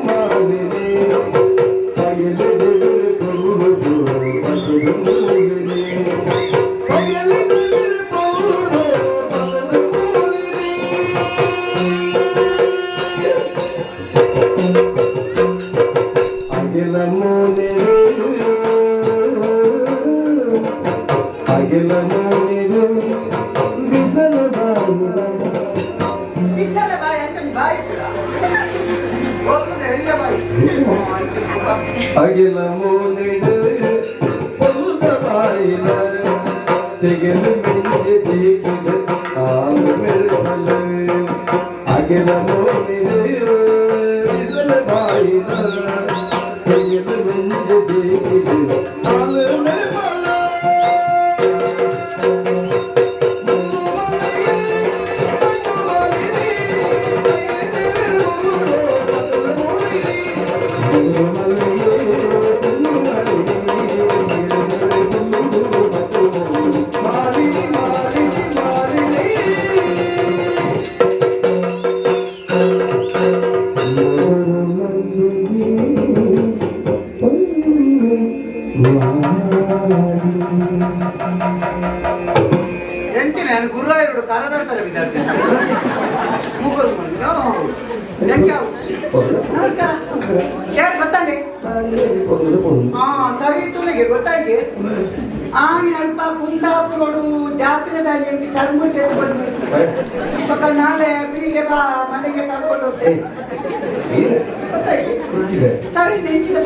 ಮಾಲಿನಿ ಪಗೆಲು ಪೊರ್ಲು ಪಸಲು ಮೂಲಿನಿ ಪಗೆಲು ಪೊರ್ಲು ಪಸಲು ಮೂಲಿನಿ. ಅಗಿಲ ಮೋನೆರು, ಅಗಿಲ ಮೋನೆರು ಬಿಸಲ ಬಾಯಿನ. ಬಿಸಲ ಬಾಯಿ ಅಂತ ಬಾಯಿ ಕೂಡ ಹೋಗ್ತದೆ ಎಲ್ಲ ಬಾಯಿ. ಅಗಿಲ ಮೋನೆಡು ಪೊಲ್ದ ಬಾಯಿನ ತೆಗೆಲು ಮಿಂಚೆ ದೀಪಿದ ಆಲು ಮೆರುಗಲು. ಅಗಿಲ ಮೋನೆಡು ಬಿಸಲ ಬಾಯಿನ ತೆಗೆಲು ಮಿಂಚೆ ದೀಪಿದ ಆಲು ಮೆರುಗಲು. ಮಾಲಿನಿ ಮಾಲಿನಿ ಮಾಲಿನಿ. ಎಂಚಿನ ನಾನು ಗುರುವಾಯೂರು ಕರದರ್ಪದ ವಿದ್ಯಾರ್ಥಿ ಮೂಗರು. ನಮಸ್ಕಾರ, ಯಾರು ಗೊತ್ತಂడి? ಹಾ ಸರಿ, ತುಳಿಗೆ ಗೊತ್ತಾಯ್ತು. ಆನೆ ಅಲ್ಪ ಕುಂದಾಪುರೋಡು ಜಾತ್ರೆ ದಾಳಿ ಅಂತ ಚರ್ಮ ತೆಗೆದುಕೊಂಡು ಪಕ್ಕ ನಾಳೆ ಬೀಗೆ ಬಾ, ಮನೆಗೆ ಕರ್ಕೊಂಡು ಹೋಗ್ತೇನೆ. ಗೊತ್ತಾಯ್ತು, ಸರಿ. ನೆಂಚಿನ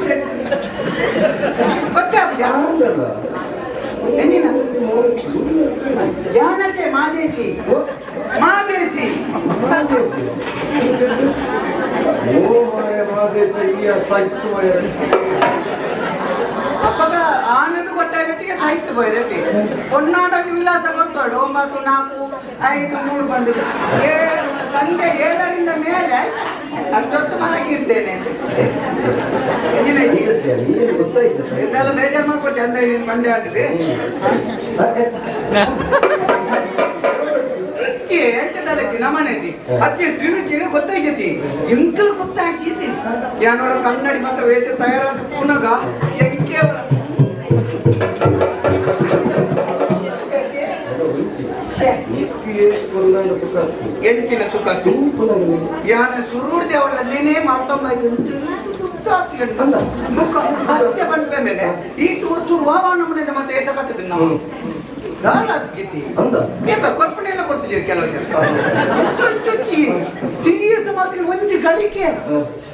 ಗೊತ್ತಾಗ್ತದೆ. ಎಂಜಿನ ಯಾನಕ್ಕೆ ಮಾದೇಶಿ ಮಾದೇಶಿ. ಓ ಮಾಯ ಮಾದೇಶ ಈ ಸಾಹಿತ್ಯ. ಅಪ್ಪಗ ಆನಂದ ಗೊತ್ತಾಗ್ಬಿಟ್ಟಿಗೆ ಸಾಹಿತ್ಯ ಬೈರತಿ ಹೊನ್ನಾಟಕ ವಿಳಾಸ ಕೊಡ್ತಾడు 9 4 5 3 ಬಂದಿದೆ. 7 ಸಂಜೆ 7ರಿಂದ ಮೇಲೆ ಆಯ್ತಾ, ಅಷ್ಟೊತ್ತು ಮಲಗಿರ್ತೇನೆ. ನೀನು ಗೊತ್ತಾಯ್ತು. ಇದೆಲ್ಲ ಬೇಜಾರು ಮಾಡ್ಕೊಟ್ಟು ಅಂದ ನೀನು ಬಂಡೆ ಆಡಿದೆ. ಇಚ್ಚೆ ಎಂಚದಲ್ಲಚ್ಚಿ ನಮ್ಮನೇತಿ ಅತ್ತಿ ತ್ರಿರುಚಿರ ಗೊತ್ತಾಯ್ತತಿ ಎಂತಲು ಗೊತ್ತಾಯ್ತಿ. ಯಾನವರ ಕನ್ನಡಿ ಮಾತ್ರ ವೇಷ ತಯಾರಾದ ಪುನಗ ಎಂಕೆಯವರ. ಸುಖ. ಎಂಚಿನ ಸುಖ? ಯಾನ ಸುರುಡ್ದೆ ಅವಳ ನೆನೆ ಮಾಲ್ತೊಂಬ ಬುಕ್ಕ ಸತ್ಯ ಪನ್ಪೆ ಮೇಲೆ ಈ ತೋರ್ಸು ವಾವ ನಮ್ಮನೆ ಮತ್ತೆ ಏಸ ಕಟ್ಟದ ನಾವು ದಾಳ ಜಿತ್ತಿ. ಅಂದ. ಏಪ ಕೊರ್ಪಣೆ ಎಲ್ಲ ಕೊಡ್ತಿದ್ದೀರಿ ಕೆಲವು ಜನ. ಸೀರಿಯಸ್ ಮಾತ್ರ ಒಂಜಿ ಗಳಿಕೆ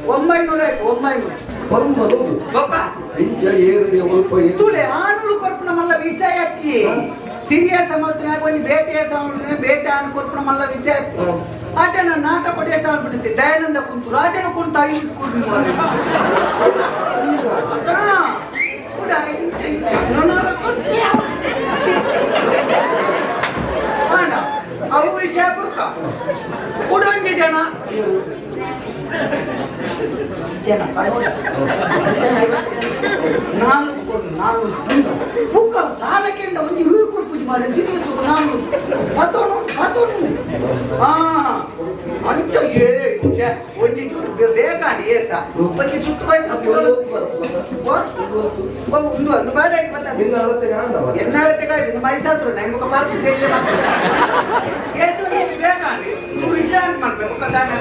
900 ಆಯ್ತು, 900. ಪರ್ಮದೌದು. ಬೊಕ್ಕ ಇಂಚ ಏರು ಒಲ್ಪ. ತುಲೆ ಆನುಲು ಕೊರ್ಪುನ ಮಲ್ಲ ವಿಷಯ ಅತ್ತಿ. ಸೀರಿಯಸ್ ಮಾತ್ರ ಒಂಜಿ ಬೇಟೆಯ ಸಾಮಾನು ಬೇಟೆ ಆನು ಕೊರ್ಪುನ ಮಲ್ಲ ವಿಷಯ ಅತ್ತಿ. ಆಟನ ನಾಟ ಪಡೆಯ ಸಾಮಾನು ದಯಾನಂದ ಕುಂತು ರಾಜನ ಕುಂತು ಐದು ಕುಂತು ಕೂಡ ಇಂಚ ಇಂಚ ನೊಣರ ಕೊಟ್ಟು ಆಂಡ ಅವು ವಿಷಯ ಬುಡ್ಕ ಕುಡೊಂಜಿ ಜನ ಜನ ನಾಲ್ಕು ಕೊಡು ನಾಲ್ಕು ಬುಕ್ಕ ಸಾಲಕ್ಕೆಂಡ ಒಂಜಿ ರೂಯಿ ಕೊಡ್ಪುಜಿ ಮಾರೆ. ಸೀರಿಯಸ್ ನಾಲ್ಕು ಪತೋನು ಪತೋನು. ಹಾ ಅಂಚ ಏ ಛೆ, ಒಂಜಿ ಚೂರು ಬೇಕಾಂಡಿ ಏಸ ಒಂಜಿ ಸುತ್ತು ಬೈತು ಒಂದು ಒಂದು ಬೇಡ ಇಟ್ಟು ಮತ್ತೆ ನಿನ್ನ ಅಳತೆಗೆ ಆಂಡವ. ಎನ್ನಾರತ್ತೆ ಕಾಯ್ತು ಮೈಸಾತ್ರ ಮುಖ ಪಾರ್ಕ್ ಏಸು ಬೇಕಾಂಡಿ ಚೂರು ವಿಶ್ರಾಂತಿ ಮಾಡ್ಬೇಕು ಮುಖ ತಾನೆ.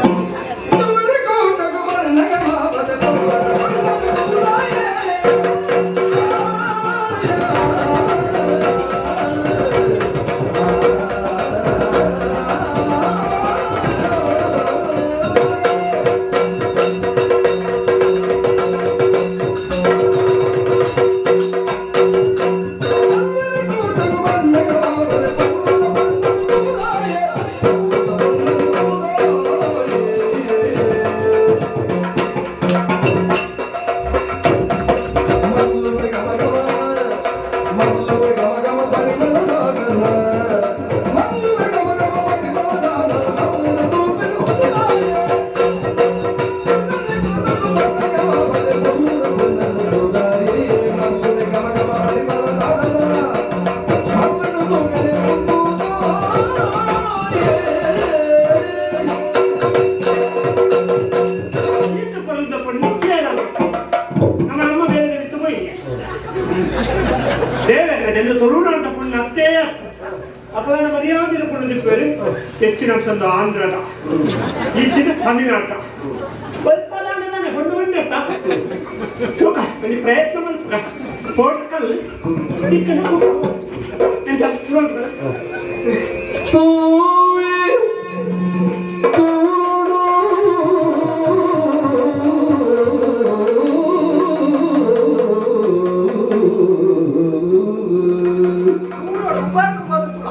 ನಮ್ಮ ನಮ್ಮ ಬೇರೆ ಬಿಟ್ಟು ಪೋಯಿ ದೇವರ ತುಳುನಾಡ ಪುಣ್ಯ ಅತ್ತೇ ಅಪ್ಪನ ಮರ್ಯಾದೆ ಪುಣ್ಯ ಹೆಚ್ಚಿನ ಸಂದ ಆಂಧ್ರದ ಈಚಿನ ತಮಿಳ್ನಾಡ ತಾನೆ ಕೊಂಡು ಬಂದೆ ತೂಕ ಒಂದು ಪ್ರಯತ್ನ ಮಾಡ್ತ ಪೋಟಕಲ್ ಎಂತ ಊರೋಡು ಬರು ಬದುಕುಲ.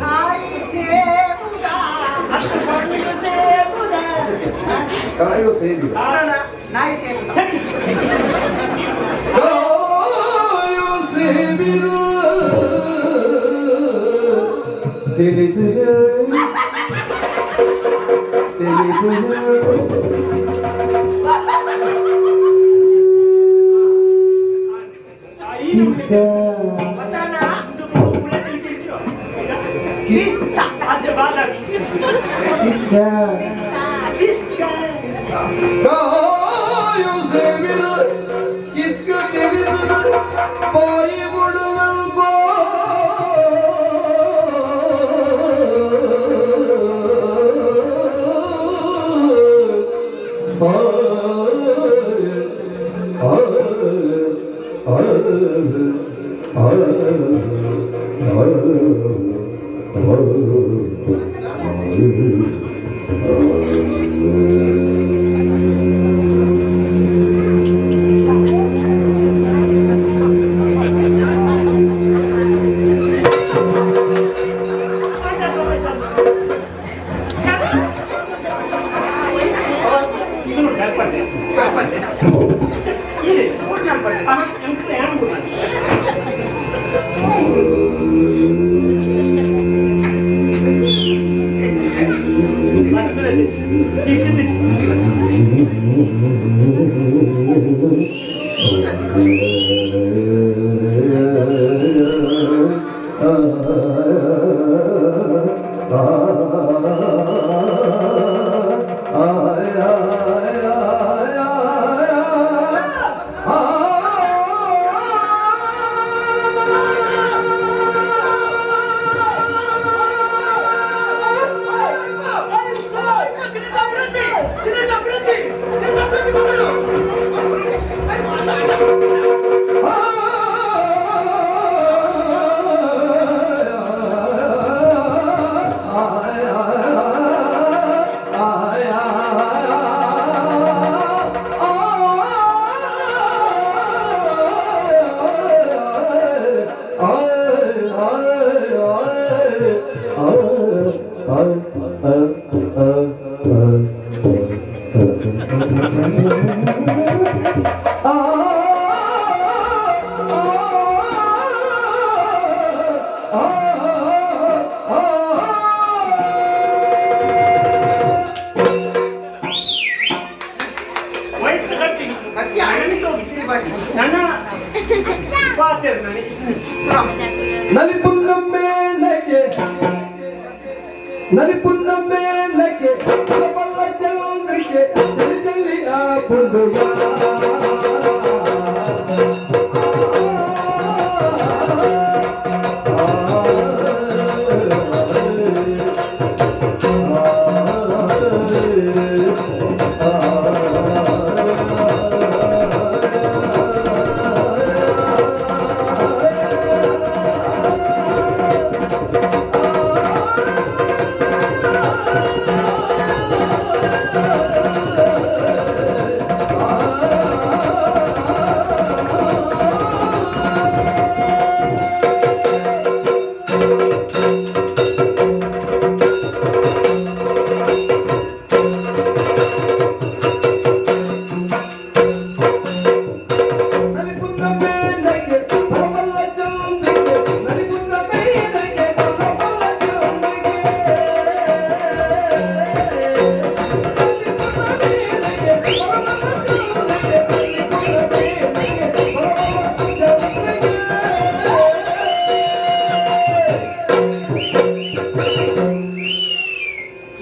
ಕಾಯಿ ಸೇಬುದ. ಕಾಯೋ ಸೇಬಿ. ಅಲ್ಲ, ನಾಯಿ ಸೇಬುದ. ಕಾಯೋ ಸೇಬಿದ ತಿಳಿದಿದೆ ತಿಳಿದಿದೆ. ಗೊತ್ತಾನ? ಕಿಸ್ತ. ಕಾಯೋ ಸೇಬಿದ ಕಿಸ್ಕ ತಿಳಿದಿದೆ ಬಾಯಿ ಬಿಡುವೆಲ್ಬ. ನಲಿಪುನ್ನಮ್ಮೇನಗೆ ನಲಿಪುನ್ನಮ್ಮೇನಗೆ ಬಲ್ಲ ಚಂದ್ರಿಕೆ ಜಲ್ಲಿ ಜಲ್ಲಿ ಆ ಪುಂಡುಯ.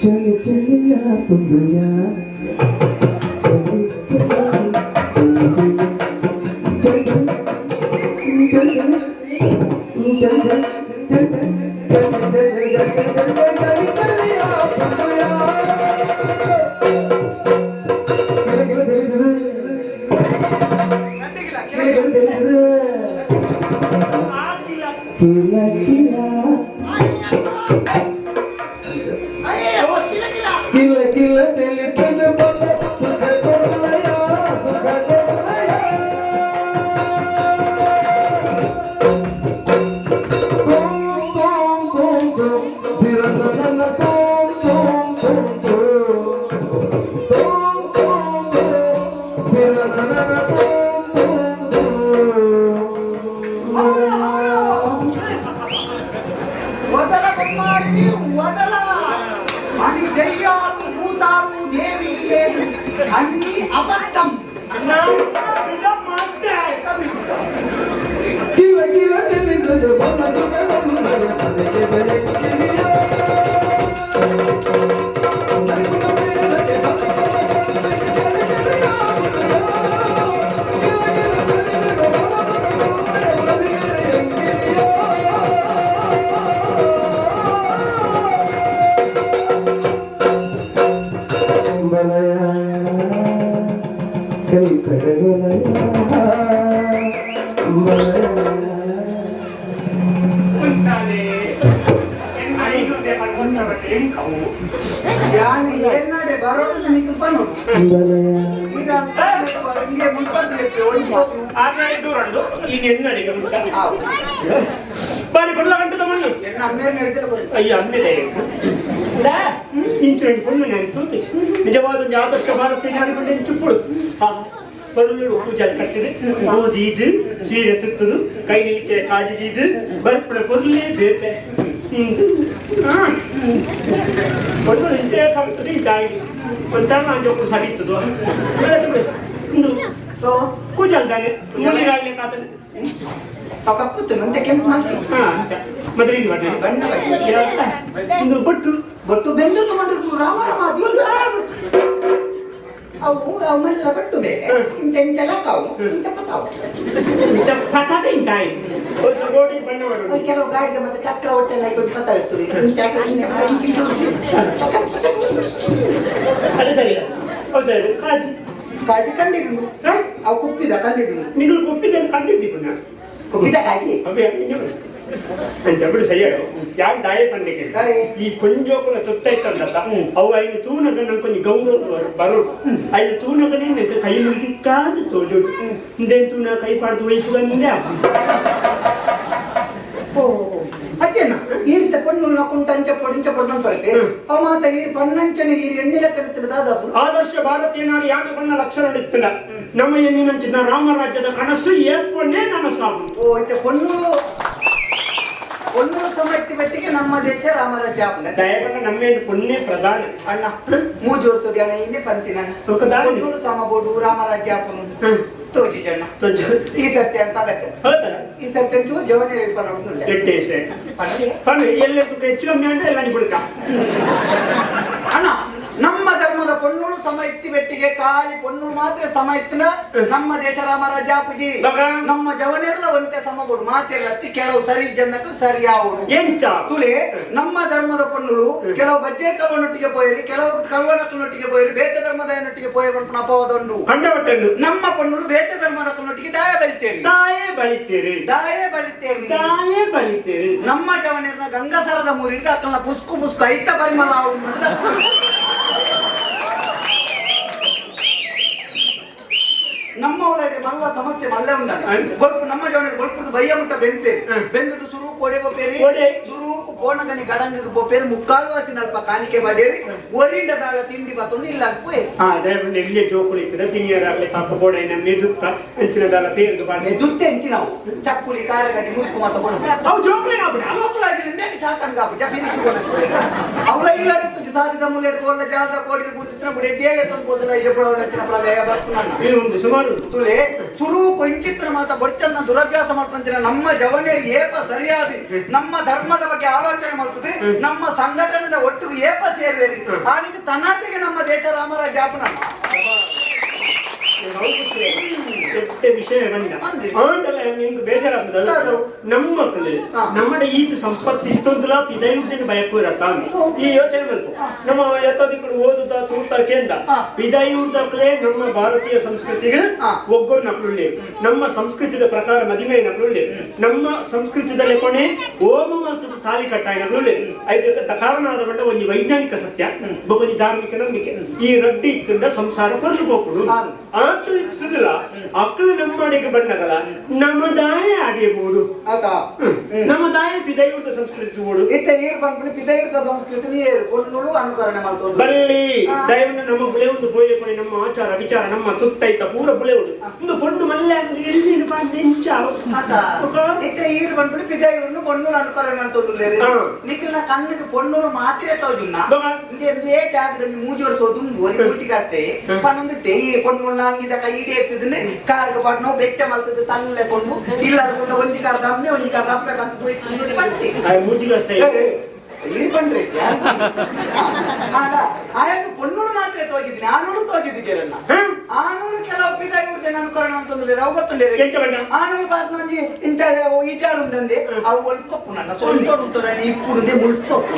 ಚಲಿ ಚಲಿಯ ತುಂಬಿಯ ಚಲಿ ಚಲಿ ಚಲಿ ಚಲಿ ಚಲಿ ಚಲಿ ಚಲಿಯ ತುಂಬಿಯ ಕಿಲ ಕಿಲ ಕಿಲ ಕಿಲ ತಿಳಿತದೆ ಬಲ ಸುಖ ಕೊಡಲಯ ಸುಖ ಕೊಡಲಯ ತೋಂ ತೋಂ ತೋಂ ತೋಂ ಧಿರನನ ತೋಂ ತೋಂ ತೋಂ ತೋಂ ತೋಂ ತೋಂ ತೋಂ ಧಿರನನ ತೋಂ ತೋಂ ತೋಂ. వదల బొమ్మాయి వదల అని దెయ్యాలు భూతాలు దేవి లేదు, అన్ని అబద్ధం. ಕಿಲ ಕಿಲ ತಿಳಿಸದು ಬಲ ಸುಖ ಕೊಡಲಯ ಅದಕ್ಕೆ ಬೆಳಕಿಯ ಕೈ ಕಡಗಲಯ ಬಲಯ. ಯಾನು ಏನಾಡೆ ಬರೋದು ನಿಮಗೆ ಪನು ಈಗ ನಿಮಗೆ ಮುನ್ಪಂದ್ರೆ ಒಳ್ಳೆ. ಬಾರಿ ಕೊಡ್ಲ ಗಂಟೆ ತಗೊಂಡು. ಎನ್ನ ಅಮ್ಮೇರ್ ನಡೆದ್ರೆ. ಅಯ್ಯೋ ಅಮ್ಮೇಲೆ ಇಂಚು ಪೊಣ್ಣು ನಾನು ತೂತಿ ನಿಜವಾದ ಒಂದು ಆದರ್ಶ ಭಾರತೀಯ ಜ್ಞಾನಕೊಂಡು ಚುಪ್ಪುಡು ಬರಲು ಪೂಜೆ ಕಟ್ಟಿದೆ, ಗೋಧಿ ಸೀರೆ ಸುತ್ತದು, ಕೈ ನಿಲ್ಲಿಕೆ ಕಾಜಿದು ಬರ್ಪಣ ಕೊರ್ಲೇ ಬೇಪೆ ಒಂದು ಇಂಚೆ ಸಮುದ್ರ ಇಂಚಾಗಿ ಒಂಥರ ನಾನು ಸರಿತದು ಇಂದು ಕೂಜಲ್ ತಾನೆ ಮುನಿಗಾಗ್ಲಿ ಕಾತನೆ. ಕಪ್ಪುತ್ತು ನಂತೆ ಕೆಂಪು ಮಾಡ್ತೀನಿ. ಹಾ ಮೊದಲಿನ ಬಣ್ಣ ಬಣ್ಣ. ಇಂದು ಬೊಟ್ಟು. ಬೊಟ್ಟು ಬೆಂದು ತಗೊಂಡಿರ್ತು ರಾಮ ರಾಮ ದೇವ್ರು. ಅವು ಅವು ಮೆಲ್ಲ ಬಟ್ಟು ಬೇರೆ ಇಂತ ಇಂತೆಲ್ಲ ಕಾವು ಇಂತ ಪತಾವು. ಇಂಚ ತಥಾಟ ಇಂಚಾಯಿ ಗೋಡಿ ಬಣ್ಣ ಬರೋದು. ಕೆಲವು ಗಾಡಿಗೆ ಮತ್ತೆ ಚಕ್ರ ಹೊಟ್ಟೆ ಹಾಕಿ ಪತ ಇರ್ತದೆ, ಇಂಚ ಹಾಕಿ ಇಂಚ ಇಂಚ ಇಂಚ ಪಕ ಪಕ. ಅದು ಸರಿ, ಅದು ಸರಿ ಕಾಜಿ. ಕಾಜಿ ಕಂಡಿಡು. ಹಾ? ಅವು ಕುಪ್ಪಿದ ಕಂಡಿಡು. നിങ്ങൾ കുപ്പിതൻ കണ്ടിട്ടില്ല. ಕುಪ್ಪಿದ ಕಾಜಿ. ಅಂಚ ಬಿಡು ಸಯ್ಯಡು ಯಾರು ದಾಯ ಪಂಡಿಗೆ. ಸರಿ. ಈ ಕೊಂಜೋಕುಲ ತುತ್ತೈತಂದತ್ತ ಅವು ಐನು ತೂನಗ ನಂಗೆ ಕೊಂಚ ಗೌರವ ಬರೋಡು ಐನು ತೂನಗನೇ ನಂಗೆ ಕೈ ಮುಗಿಕಾದು ತೋಜೋಡು ಇಂದೇನು ತೂನ ಕೈ ಪಾಡ್ದು ಒಯ್ಪುಗಂದೆ. ಓ ಅಜ್ಜಣ್ಣ ಈ ರೀತಿ ಪಣ್ಣು ಕುಂಟ ಅಂಚ ಪೊಡಿ ಇಂಚ ಪೊಡಿ ಬರುತ್ತೆ. ಅವ ಮಾತ ಈ ಪಣ್ಣಂಚನೆ ಈ ಎಣ್ಣೆ ಲೆಕ್ಕ ದಾದಾಪು. ಆದರ್ಶ ಭಾರತೀಯನಾರು ಯಾನು ಬಣ್ಣ ಲಕ್ಷಣ ಇತ್ತಿಲ್ಲ ನಮ್ಮ ಎನ್ನಿನಂಚಿನ ರಾಮರಾಜ್ಯದ ಕನಸು ಏಪೊನ್ನೇ ನನಸಾಗು. ಓ ಇತ್ತೆ ಪೊಣ್ಣು ಪೊಣ್ಣು ಸಮಯಕ್ಕೆ ಮಟ್ಟಿಗೆ ನಮ್ಮ ದೇಶ ರಾಮರಾಜ್ಯ ಆಪುಂಡ. ದಯಪಂಡ ನಮ್ಮೇನು ಪುಣ್ಯ ಪ್ರಧಾನ. ಅಣ್ಣ ಮೂಜೋರ್ ಸೋಡಿ ಅಣ್ಣ ಇನ್ನೇ ಪಂತಿ ನನ್ನ ಬೊಕ್ಕ ದಾನೆ? ಪೊಣ್ಣುಡು ಸಮ ಬೋಡು ರಾಮರಾಜ್ಯ ಆಪುನು. ತೋಜಿ ಜನ ಈ ಸತ್ಯ ಪಗತ್ತೆ ಈ ಸತ್ಯ ಚೂರು ಜವಣಿ ಅಣ್ಣ ನಮ್ಮ ಧರ್ಮದ ಪೊನ್ನುಳು ಸಮ ಇತ್ತಿ ಬೆಟ್ಟಿಗೆ ಕಾಳಿ ಪೊನ್ನುಳು ಮಾತ್ರ ಸಮ ಇತ್ತಿನ ನಮ್ಮ ದೇಶ ರಾಮರಾಜ ಪೂಜಿ ನಮ್ಮ ಜವನೆಲ್ಲ ಒಂತೆ ಸಮಗೋಡು ಮಾತೆಲ್ಲ ಕೆಲವು ಸರಿ ಜನಕ್ಕೂ ಸರಿಯಾವಡು ಎಂಚ ತುಳಿ ನಮ್ಮ ಧರ್ಮದ ಪೊನ್ನುಳು ಕೆಲವು ಬಜ್ಜೆ ಕಲ್ವನೊಟ್ಟಿಗೆ ಪೋಯಿರಿ ಕೆಲವು ಕಲ್ವನಕ್ಕನೊಟ್ಟಿಗೆ ಪೋಯಿರಿ ಬೇತೆ ಧರ್ಮದಯನೊಟ್ಟಿಗೆ ಪೋಯಿರಿ ಅಪವಾದೊಂಡು ಕಂಡವಟ್ಟನ್ನು ನಮ್ಮ ಪೊನ್ನುಳು ಬೇತೆ ಧರ್ಮದಕ್ಕನೊಟ್ಟಿಗೆ ದಾಯ ಬಲಿತೇರಿ ದಾಯೆ ಬಲಿತೇರಿ ದಾಯ ಬಲಿತೇರಿ ದಾಯೆ ಬಲಿತೇರಿ ನಮ್ಮ ಜವನಿರ್ನ ಗಂಗಸರದ ಮೂರಿಂದ ಅಕ್ಕನ ಪುಸ್ಕು ಪುಸ್ಕು ಐತ ಪರಿಮಳ ನಮ್ಮ ಒಳಗಡೆ ಮಲ್ಲ ಸಮಸ್ಯೆ ಮಲ್ಲೆ ಉಂಡ ಗೊಲ್ಪು ನಮ್ಮ ಜವನಿಗೆ ಗೊಲ್ಪುದು ಬಯ್ಯ ಮುಟ್ಟ ಬೆಂಪೇರಿ ಬೆಂದು ಸುರು ಕೋಡೆ ಪೋಪೇರಿ ಸುರುಕು ಪೋಣಗನಿ ಗಡಂಗಕ್ಕೆ ಪೋಪೇರಿ ಮುಕ್ಕಾಲ್ವಾಸಿ ನಲ್ಪ ಕಾಣಿಕೆ ಬಡೇರಿ ಒರಿಂಡ ದಾಳ ತಿಂಡಿ ಬತ್ತೊಂದು ಇಲ್ಲ ಪೋಯ್ ಎಲ್ಲಿ ಜೋಕುಳು ಇತ್ತದ ತಿನಿಯರಾಗ್ಲಿ ಪಾಪ ಬೋಡ ಮೆದುತ್ತ ಅಂಚಿನ ದಾಲ ಪೇರ್ದು ಬಾಡಿ ಮೆದುತ್ತೆ ಅಂಚಿನವು ಚಕ್ಕುಲಿ ಕಾರಗಡ್ಡಿ ಮುರುಕು ಮಾತ ಕೊಡು ಅವು ಜೋಕುಲೇ ಆಪುಡ ಜೋಕುಲಾಗಿಲ್ಲ ಚಾಕಣ್ಗ ಆಪುಜ ಅವಳ ಇಲ್ಲ ಸಾಧಿದ ಮುಲ್ಲೆಡ್ ಕೋಲ್ಲ ಜಾದ ಕೋಡಿ ಗುರ್ತಿನ ಬುಡೆ ದೇಲೆ ತಂದು ಪೋದಲ ಇಜಪುಳ ಲಕ್ಷಣ ಪ್ರಭೇಯ ಬರ್ತುನನ್ನ ಒಂದು ಸುಮಾರು ತುಲೆ ಸುರು ಕೊಂಚಿತ್ರ ಮಾತ ಬೊಚ್ಚನ್ನ ದುರಭ್ಯಾಸ ಮಾಡ್ಕೊಂತಿನ ನಮ್ಮ ಜವನಿಯರಿಗೆ ಏಪ ಸರಿಯಾದ ನಮ್ಮ ಧರ್ಮದ ಬಗ್ಗೆ ಆಲೋಚನೆ ಮಾಡ್ತದೆ ನಮ್ಮ ಸಂಘಟನೆದ ಒಟ್ಟಿಗೆ ಏಪ ಸೇರ್ಬೇರಿ ಆನಿಗೆ ತನ್ನಾತೆಗೆ ನಮ್ಮ ದೇಶ ರಾಮರಾಜ ಆಪನ ವಿಷಯ ಆಂಡಲ ನಿಮ್ಗೆ ಬೇಜಾರಾಗ್ತದಲ್ಲ ನಮ್ಮ ಮಕ್ಕಳು ನಮ್ಮ ಈತ ಸಂಪತ್ತು ಇತ್ತೊಂದುಲ ಪಿದೈಯುಟ್ಟಿನ ಭಯಪೂರತ್ತ ಈ ಯೋಚನೆ ಮಾಡ್ಕೊ ನಮ್ಮ ಎತ್ತದಿಕ್ಕಳು ಓದುತ್ತಾ ತೂತಾ ಕೇಂದ್ರ ಪಿದೈಯುದ್ದಕ್ಕಲೇ ನಮ್ಮ ಭಾರತೀಯ ಸಂಸ್ಕೃತಿಗೆ ಒಗ್ಗರು ನಕಲುಳ್ಳಿ ನಮ್ಮ ಸಂಸ್ಕೃತಿದ ಪ್ರಕಾರ ಮದಿಮೆ ನಕಲುಳ್ಳಿ ನಮ್ಮ ಸಂಸ್ಕೃತಿದಲ್ಲಿ ಕೊನೆ ಓಮ ಮತ್ತು ತಾಲಿ ಕಟ್ಟಾಯ ನಕಲುಳ್ಳಿ ಐದು ಕಾರಣ ಆದ ಬಂಡ ಒಂದು ವೈಜ್ಞಾನಿಕ ಸತ್ಯ ಒಂದು ಧಾರ್ಮಿಕ ನಂಬಿಕೆ ಈ ರಡ್ಡಿ ಇತ್ತುಂಡ ಸಂಸಾರ ಕೊರಲು ಹೋಗ್ಬಿಡು ಆತು ಇತ್ತದಲ್ಲ ಅಕ್ಕಳು ನಮ್ಮಡಿಗೆ ಬಣ್ಣಗಳ ನಮ್ಮ ದಾಯ ಅಡಿಯಬಹುದು ನಮ್ಮ ದಾಯ ಪಿದೈಯುತ ಸಂಸ್ಕೃತಿ ಓಡು ಇತ್ತ ಏರ್ ಬಂದ್ಬಿಟ್ಟು ಪಿದೈಯುತ ಸಂಸ್ಕೃತಿ ನೀರು ಪೊನ್ನುಳು ಅನುಕರಣೆ ಮಾಡ್ಕೊಂಡು ಬಲ್ಲಿ ದಯವನ್ನು ನಮ್ಮ ಬುಳೆ ಒಂದು ಬೋಯ್ಲೆ ಕೊನೆ ನಮ್ಮ ಆಚಾರ ವಿಚಾರ ನಮ್ಮ ತುತ್ತೈತ ಪೂರ ಬುಳೆ ಉಂಡು ಒಂದು ಪೊಣ್ಣು ಮಲ್ಲೆ ಎಲ್ಲಿ ಇತ್ತ ಈರು ಬಂದ್ಬಿಟ್ಟು ಪಿದೈಯೂರ್ನು ಪೊನ್ನುಳು ಅನುಕರಣೆ ಮಾಡ್ತೊಂದು ನಿಖಿಲ್ನ ಕಣ್ಣಿಗೆ ಪೊನ್ನುಳು ಮಾತ್ರ ತೋಜುನ್ನ ಇಂದೇ ಜಾಗದಲ್ಲಿ ಮೂಜಿ ವರ್ಷ ಒರಿ ಮೂಜಿ ಕಾಸ್ತೆ ಪನ್ನೊಂದು ಈ ಪೊನ್ನುಳು ಅಂಗಿದ ಕೈ ಇಡೀ ಎತ್ತಿದ್ರೆ ಕಾರ್ಗೆ ಪಾಟ್ನೋ ಬೆಚ್ಚ ಮಲ್ತದೆ ತನ್ನೆ ಕೊಂಡು ಇಲ್ಲ ಒಂಜಿ ಕಾರ್ ಡಮ್ಮೆ ಒಂಜಿ ಕಾರ್ ರಪ್ಪೆ ಕಂತ ಬಂತಿ ಮೂಜಿ ಕಾಸ್ತೆ ಇಲ್ಲಿ ಬಂದ್ರೆ ಆಯಾಗ ಪೊನ್ನುಳು ಮಾತ್ರ ತೋಜಿದ್ದೀನಿ ಆನುಳು ತೋಜಿದ್ದೀರಣ್ಣ ಆನುಳು ಕೆಲವು ಪಿದಾಯಿ ಅನುಕರಣ ಅಂತಂದ್ರೆ ಅವು ಗೊತ್ತುಂಡೇರಿ ಆನುಳು ಪಾಟ್ನೊಂಜಿ ಇಂಥ ಈಟಾಡು ಉಂಟಂದೆ ಅವು ಒಲ್ಪಪ್ಪು ನನ್ನ ಸ್ವಂತ ಉಂಟು ಇಪ್ಪುಡುಂದೆ ಮುಳ್ಪಪ್ಪು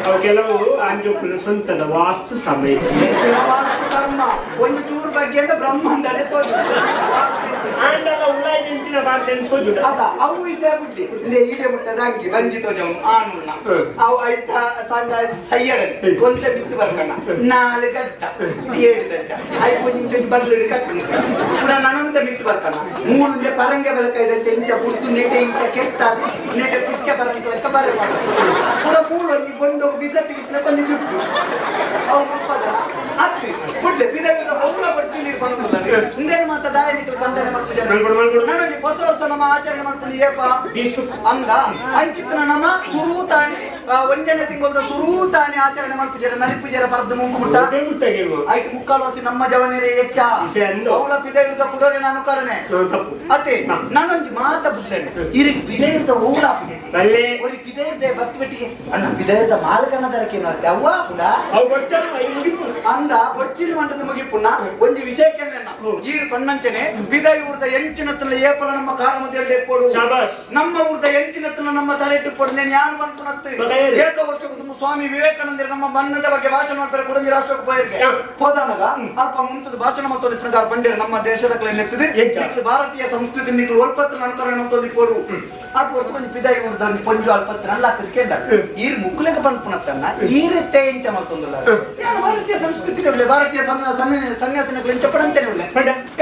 ಅವು ಕೆಲವು ಆಂಜೋಕುಲು ಸ್ವಂತದ ವಾಸ್ತು ಸಮಯ ವಾಸ್ತು ಕರ್ಮ ಒಂದು ಚೂರು ಬಗ್ಗೆ ಅಂತ ಬ್ರಹ್ಮಾಂಡನೆ ತೋಜಿ ಆಂಡಲ ಉಳ್ಳಾಯಿ ಇಂಚಿನ ಬಾರ್ತೆ ತೋಜುಡ ಅದ ಅವು ವಿಷಯ ಬಿಡ್ಲಿ ಈಡೆ ಮುಟ್ಟದ ಅಂಗಿ ಬಂಜಿ ತೋಜವು ಆನುಳ್ನ ಅವು ಐತ ಸಂಗ ಸಯ್ಯಡನ್ ಒಂದೇ ಮಿತ್ತು ಬರ್ಕಣ್ಣ ನಾಲ್ಕು ಗಟ್ಟ ಏಳು ಗಂಟ ಐದು ಇಂಚು ಬದಲು ಕಟ್ಟು ಪುನಃ ನನಂತ ಮಿತ್ತು ಬರ್ಕಣ್ಣ ಮೂರು ಪರಂಗೆ ಬೆಳಕ ಇದಂತೆ ಇಂಚ ಪುಡ್ತು ನೆಟೆ ಇಂಚ ಕೆಟ್ಟ ನೆಟೆ ಪುಚ್ಚ ಪರಂಗೆ ಲೆಕ್ಕ ಬರ ಪುನಃ ಮೂರು ಅಲ್ಲಿ ಬಂದು ಬಿಸತ್ತಿಗೆ ಕೊಂದು ಜುಟ್ಟು ಅವು ಮುಪ್ಪದ ಅತ್ತಿ ಫುಡ್ಲೆ ಪಿದವಿದ ಹೌಲ ಬರ್ತೀನಿ ಬಂದು ಇಂದೇನು ಮಾತ ದಾಯನಿಕರು ಸಂತಾನೆ ಮಾಡ್ತಿದ್ದಾರೆ ನಾನಲ್ಲಿ ಹೊಸ ವರ್ಷ ನಮ್ಮ ಆಚರಣೆ ಮಾಡ್ಕೊಂಡು ಏಪ ಅಂದ ಅಂಚಿತ್ತನ ನಮ್ಮ ಸುರೂತಾಣಿ ಒಂದನೇ ತಿಂಗಳ ಸುರೂತಾಣಿ ಆಚರಣೆ ಮಾಡ್ತಿದ್ದಾರೆ ನಲಿಪುಜರ ಪರದ್ದು ಮುಂಗುಮುಟ್ಟ ಆಯ್ತು ಮುಕ್ಕಾಲ್ವಾಸಿ ನಮ್ಮ ಜವನರೇ ಹೆಚ್ಚ ಅವಳ ಪಿದವಿದ ಕುದುರೆ ಅನುಕರಣೆ ಅತ್ತೆ ನಾನೊಂದು ಮಾತ ಬುದ್ಧನೆ ಇರಿಗೆ ಪಿದವಿದ ಓಲ ಒರಿ ಪಿದವಿದ ಬತ್ತು ಬಿಟ್ಟಿಗೆ ಅಣ್ಣ ಪಿದವಿದ ಮಾಲಕನ ದರಕೇನು ಅತ್ತೆ ಅವ್ವ ಪುಡ ಅಂದ ಬೊಚ್ಚಿರಿ ಮಂಟದ ಮುಗಿಪುಣ್ಣ ಒಂದು ವಿಷಯಕ್ಕೆ ಈರು ಕಣ್ಣಂಚನೆ ಬಿದೈ ಊರ್ದ ಎಂಚಿನತ್ತಲ ಏಪಲ ನಮ್ಮ ಕಾರ ಮಧ್ಯದಲ್ಲಿ ಎಪ್ಪೋಡು ನಮ್ಮ ಊರ್ದ ಎಂಚಿನತ್ತಲ ನಮ್ಮ ತಲೆಟ್ಟು ಪೊಡು నేను ಯಾರು ಬಂತು ಏಕ ವರ್ಷ ಸ್ವಾಮಿ ವಿವೇಕಾನಂದರು ನಮ್ಮ ಬಣ್ಣದ ಬಗ್ಗೆ ಭಾಷಣ ಮಾಡ್ತಾರೆ ಕುಡಂಜಿ ರಾಷ್ಟ್ರಕ್ಕೆ ಪೋಯಿರ್ಗೆ ಹೋದಾನಗ ಅಲ್ಪ ಮುಂತದ ಭಾಷಣ ಮಾಡ್ತದೆ ಪ್ರಕಾರ ಬಂದಿರ ನಮ್ಮ ದೇಶದ ಲೆಕ್ಕಿದೆ ಭಾರತೀಯ ಸಂಸ್ಕೃತಿ ನಿಕ್ಲು ಒಲ್ಪತ್ತು ಅನುಕರಣೆ ಮಾಡ್ತದೆ ಪೋಡು ಅದು ಹೊರತು కొంచెం ಪಿದಾಯಿ ಊರ್ದ ಪೊಂಜು ಅಲ್ಪತ್ತು ನಲ್ಲ ಕೇಂದ್ರ ಈರು ಮುಕ್ಕುಲೆಗೆ ಪನ್ಪುನತ್ತನ್ನ ಈರುತ್ತೆ ಎಂಚ ಮಾಡ್ತೊಂದುಲ್ಲ ಭಾರತೀಯ ಸಂಸ್ಕೃತಿ ಭಾರತೀಯ ಸನ್ಯಾಸಿನಗಳು ಎಂಚ ಪಡಂತೇನೆ ಉಳ್ಳೆ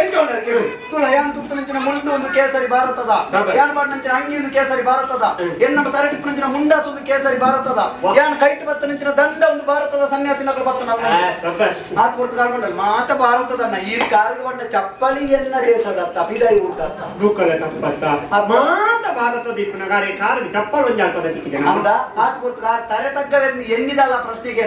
ಎಂಚ ಉಳ್ಳಾರೆ ತುಳ ಯಾನ್ ತುತ್ತನಂಚಿನ ಮುಂಡು ಒಂದು ಕೇಸರಿ ಭಾರತದ ಯಾನ್ ಮಾಡಿನಂಚಿನ ಅಂಗಿ ಒಂದು ಕೇಸರಿ ಭಾರತದ ಎನ್ನ ತರಟಿಪ್ಪನಂಚಿನ ಮುಂಡಾಸು ಒಂದು ಕೇಸರಿ ಭಾರತದ ಯಾನ್ ಕೈಟ್ ಬತ್ತನಂಚಿನ ದಂಡ ಒಂದು ಭಾರತದ ಸನ್ಯಾಸಿನಗಳು ಬತ್ತನ ಆತ್ ಕೊಡ್ತು ಕಾಡ್ಕೊಂಡಲ್ಲ ಮಾತ ಭಾರತದನ್ನ ಈ ಕಾರ್ಗವನ್ನ ಚಪ್ಪಲಿ ಎನ್ನ ದೇಶದ ಪಿದಾಯಿ ಊರ್ದತ್ತ ಮಾತ ಭಾರತದ ಇಪ್ಪುನ ಕಾರ್ ಚಪ್ಪಲ್ ಒಂಜಿ ಅಲ್ಪದ ಅಂದ ಆತ ಗುರ್ತು ತರೆ ತಗ್ಗವೆಂದು ಎನ್ನಿದಲ್ಲ ಪ್ರಶ್ನೆಗೆ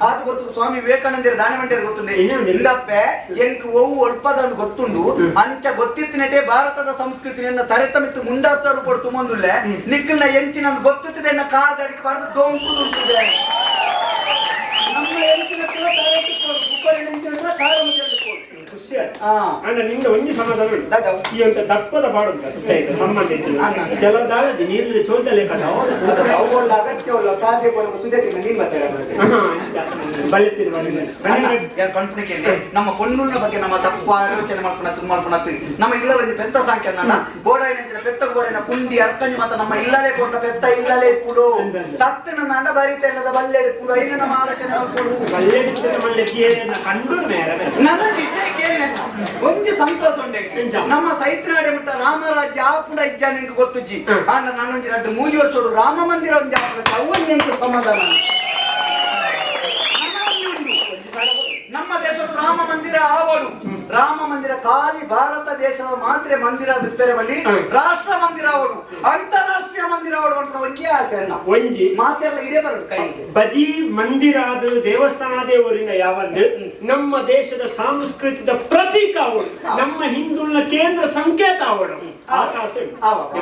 ಆತ ಗುರ್ತು ಸ್ವಾಮಿ ವಿವೇಕಾನಂದರ ದಾನ ಮಂಡ್ಯರು ಗೊತ್ತುಂಡೆ ಇಂದಪ್ಪೆ ಎಂಕ್ ಒವು ಒಲ್ಪದ ಗೊತ್ತುಂಡು ಅಂಚ ಗೊತ್ತಿತ್ತಿನಟೆ ಭಾರತದ ಸಂಸ್ಕೃತಿ ನಿನ್ನ ತರೆತಮಿತ್ತು ಮುಂಡಾಸ್ತರು ಕೊಡು ತುಮಂದುಲ್ಲೆ ನಿಕ್ಕಲ್ನ ಎಂಚಿನ ಗೊತ್ತಿತ್ತದೆ ಎನ್ನ ಕಾರ್ ದಡಿಕೆ ಭಾರತ ದೊಂಕು ದುಂಕುದೆ ನಮ್ಮ ಎಂಚಿನ ತರೆ ಕಾರು ಖುಷಿ ಆಯ್ತು. ಅಣ್ಣ ನಿಂಗೆ ಒಂಜಿ ಸಮಾಧಾನ ಉಂಟು. ಈ ಒಂದು ದಪ್ಪದ ಬಾಡು ಉಂಟು ಸುತ್ತ ಇದೆ ಸಂಬಂಧ ಇತ್ತು ಕೆಲವು ದಾಳದಿ ನೀರಲ್ಲಿ ಚೋದಲೆ ಅವು ಅಗತ್ಯ ಉಲ್ಲ ಸಾಧ್ಯ ಪಡುವ ಸುದೇಟಿ ನೀನ್ ಬರ್ತಾರೆ ಬಲಿತಿರು ಕಣ್ಪುಣಿಕೆ ನಮ್ಮ ಪೊನ್ನುಳ್ಳ ಬಗ್ಗೆ ನಮ್ಮ ತಪ್ಪು ಆಲೋಚನೆ ಮಾಡ್ಕೊಳ ತುಂಬ ಮಾಡ್ಕೊಳತ್ತು ನಮ್ಮ ಇಲ್ಲದಲ್ಲಿ ಪೆತ್ತ ಸಾಂಖ್ಯ ನನ್ನ ಗೋಡೈನ ಪೆತ್ತ ಗೋಡೈನ ಪುಂಡಿ ಅರ್ಕಂಜಿ ಮಾತ ನಮ್ಮ ಇಲ್ಲಲೇ ಕೊಟ್ಟ ಪೆತ್ತ ಇಲ್ಲಲೇ ಪುಡು ತತ್ತಿನ ನಡ ಬರಿತ ಇಲ್ಲದ ಬಲ್ಲೆಡು ಪುಡು ಐನ ನಮ್ಮ ಆಲೋಚನೆ ಮಾಡ್ಕೊಡು ಕಂಡು ಮೇರೆ ನನ್ನ ವಿಷಯ ಕೇಳಿ ಒಂಜಿ ಸಂತೋಷ ಉಂಟು ನಮ್ಮ ಸೈತ್ನಾಡೆ ಮುಟ್ಟ ರಾಮರಾಜ್ಯ ಆಪುಡ ಇಜ್ಜ ನಿಂಗೆ ಗೊತ್ತುಜ್ಜಿ ಆಂಡ ನಾನೊಂಜಿ ರಡ್ಡು ಮೂಜಿ ವರ್ಷೋಡು ರಾಮ ಮಂದಿರ ಒಂಜಿ ಆಪುಡ ಅವು ನಿಂಗೆ ಸಮಾಧಾನ. ನಮ್ಮ ದೇಶದ ರಾಮ ಮಂದಿರ ಆವಡು ರಾಮ ಮಂದಿರ ಖಾಲಿ ಭಾರತ ದೇಶದ ಮಾತ್ರ ಮಂದಿರ ಬಲ್ಲಿ ರಾಷ್ಟ್ರ ಮಂದಿರ ಅವಡು ಅಂತಾರಾಷ್ಟ್ರೀಯ ಮಂದಿರ ಅವಡು ಅಂತ ಒಂದೇ ಆಸೆ ಅಣ್ಣ ಒಂಜಿ ಮಾತೆಲ್ಲ ಇಡೇ ಬರಡು ಕೈಗೆ ಬಜಿ ಮಂದಿರ ಅದು ದೇವಸ್ಥಾನ ದೇವರಿನ ಯಾವಂದು ನಮ್ಮ ದೇಶದ ಸಾಂಸ್ಕೃತಿಕ ಪ್ರತೀಕ ಅವಡು ನಮ್ಮ ಹಿಂದುಳ್ಳ ಕೇಂದ್ರ ಸಂಕೇತ ಅವಡು ಆ ಆಸೆ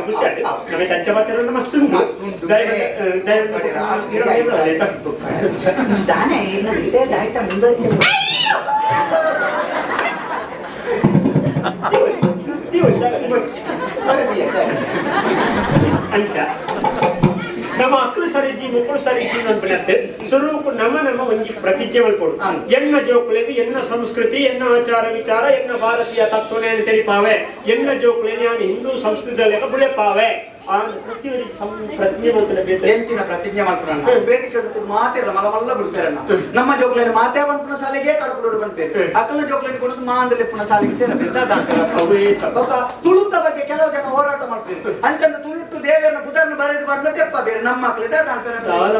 ಖುಷಿ ಆಯ್ತು ನಮಗೆ ತಂಚಬತ್ತಿರ ಮಸ್ತ್ ದಾನೆ ಇನ್ನು ವಿಷಯ ಆಯ್ತಾ ಮುಂದುವರಿಸಿ ಅಂಚ ನಮ್ಮ ಅಕ್ಲು ಸರಿಜಿ ಮುಕ್ಕಳು ಸರಿಜಿ ಅನ್ಪಿನತ್ತೆ ಸುರುಕು ನಮ್ಮ ನಮ್ಮ ಒಂಜಿ ಪ್ರತಿಜ್ಞೆ ಮಲ್ಪೊಡು ಎನ್ನ ಜೋಕುಲೆಗ್ ಎನ್ನ ಸಂಸ್ಕೃತಿ ಎನ್ನ ಆಚಾರ ವಿಚಾರ ಎನ್ನ ಭಾರತೀಯ ತತ್ವನೇ ತೆರಿಪಾವೆ ಎನ್ನ ಜೋಕುಲೆ ನಾನು ಹಿಂದೂ ಸಂಸ್ಕೃತಿ ಲೆಕ್ಕ ಬುಲೆಪಾವೆ ಆ ಪ್ರತಿಯೊಂದು ಪ್ರತಿಜ್ಞೆ ಮಾಡ್ತಾರೆ ಬೇತೆ ಎಂಚಿನ ಪ್ರತಿಜ್ಞೆ ಮಾಡ್ತಾರಣ್ಣ ಬೇದಿಕೆ ಮಾತಿರಲ್ಲ ಮಲಮಲ್ಲ ಬಿಡ್ತಾರಣ್ಣ ನಮ್ಮ ಜೋಕ್ಲೇನ ಮಾತೆ ಬಂದ್ಪುನ ಶಾಲೆಗೆ ಕಡಪುಡು ಬಂತೇವೆ ಅಕ್ಕನ ಜೋಕ್ಲೇನ ಕೊಡೋದು ಮಾ ಅಂದಲೆ ಪುನಃ ಶಾಲೆಗೆ ಸೇರಬೇಕು ತುಳುತ ಬಗ್ಗೆ ಕೆಲವು ಜನ ಹೋರಾಟ ಮಾಡ್ತೀರಿ ಅಂಚಂದ ತುಳುಟು ದೇವರನ್ನ ಬುಧರನ್ನ ಬರೆದು ಬಂದ ತೆಪ್ಪ ಬೇರೆ ನಮ್ಮ ಮಕ್ಕಳಿದೆ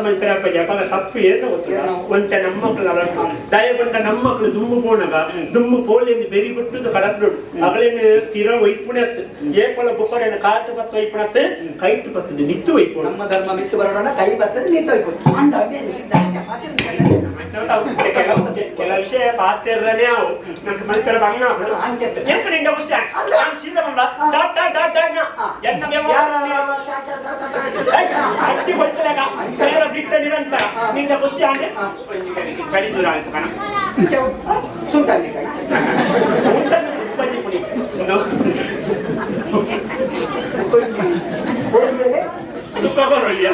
ಮಲ್ಪೆರಪ್ಪ ಜಪಾಲ ತಪ್ಪು ಏನು ಗೊತ್ತಿಲ್ಲ ಒಂತೆ ನಮ್ಮ ಮಕ್ಕಳು ಅಲ್ಲ ದಯ ಬಂದ ನಮ್ಮ ಮಕ್ಕಳು ದುಮ್ಮು ಪೋಣಗ ದುಮ್ಮು ಪೋಲಿಂದ ಬೆರಿ ಬಿಟ್ಟು ಕಡಪಡು ಅಗಲೇನು ತೀರ ಒಯ್ಪುಣತ್ತು ಏಪೊಲ ಬುಕ್ಕರೇನು ಕಾಟು ಬತ್ತ ಒಯ್ಪುಣತ್ತು ಕೈಟು ಬರ್ತದೆ ನಿತ್ತು ಒಯ್ಪುಣ ನಮ್ಮ ಧರ್ಮ ಮಿತ್ತು ಬರೋಣ ಕೈ ಬರ್ತದೆ ನಿತ್ತು ಒಯ್ಪುಣ ಕೆಲ ವಿಷಯ ಪಾತಿರ್ರನೇ ಅವು ನಂಗೆ ಮಲ್ಪೆರ ಬಂಗ ಎಂತ ನಿಂಡ ಖುಷಿ ನಾನು ಸೀದಾ ಬಂದ ಡಾಟ್ ಡಾಟ್ ಡಾಟ್ ಡಾಟ್ ಎನ್ನ ಅಟ್ಟಿ ಗೊತ್ತಲೇಗ ನೇರ ದಿಟ್ಟ ನಿರಂತರ ನಿಂದ ಖುಷಿ ಆಂಡೆ ಚಳಿ ದೂರ ಆಯ್ತು ಕಣ ಪುಡಿ ಸುಖ ಬರೋಲ್ಲ.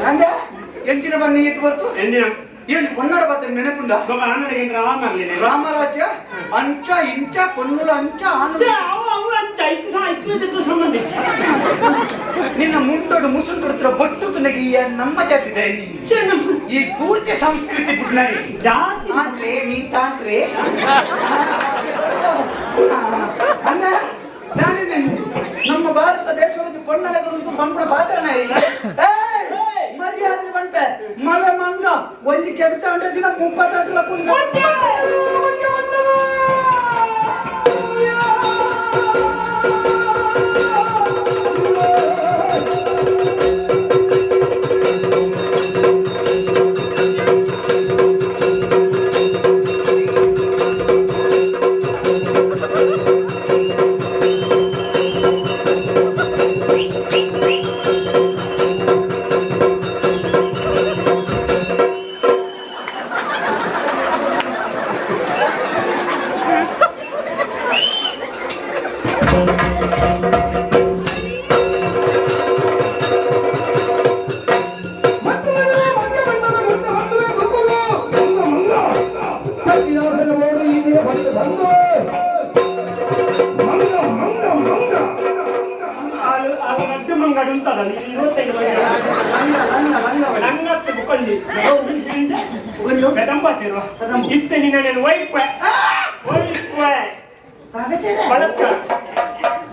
ಅಂದೆ ಎಂಚಿನ ಬನ್ನಿ ಇತ್ತು ಬರ್ತು ಎಂದಿನ ಏನು ಪೊನ್ನಡ ಪಾತ್ರ ನೆನಪುಂಡ ಬೊಕ ಆನಡಿಗೆ ರಾಮರ್ಲಿನ ರಾಮರಾಜ್ಯ ಅಂಚ ಇಂಚ ಪೊನ್ನುಲ ಅಂಚ ಆನು ಅವು ಅವು ಅಂಚ ಇತ್ತು ಸಹ ಇತ್ತು ಸಂಬಂಧ ನಿನ್ನ ಮುಂಡೋಡು ಮುಸುಂಡೋಡು ಬೊಟ್ಟು ತುನಗಿ ನಮ್ಮ ಜಾತಿ ದೈನಿ ಈ ಪೂರ್ತಿ ಸಂಸ್ಕೃತಿ ಪುಟ್ನಾಯಿ ಜಾತಿ ತಾಂತ್ರೆ ನೀ ತಾಂತ್ರೆ ಅಂದ ನಾನಿದ್ದೇನೆ ನಮ್ಮ ಭಾರತ ದೇಶದಲ್ಲಿ ಪೊನ್ನಡಗರು ಪಂಪಣ ಪಾತ್ರನ ಮರ್ಯಾದೆ ಪಂಪೆ ಮಲ ಮಂಗ ಒಂಜಿ ಕೆಬಿತ ಅಂಡ ದಿನ ಮುಪ್ಪತ್ತೆರಡು ಲಕ್ಷ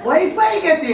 ವೈಫೈ ಗತಿ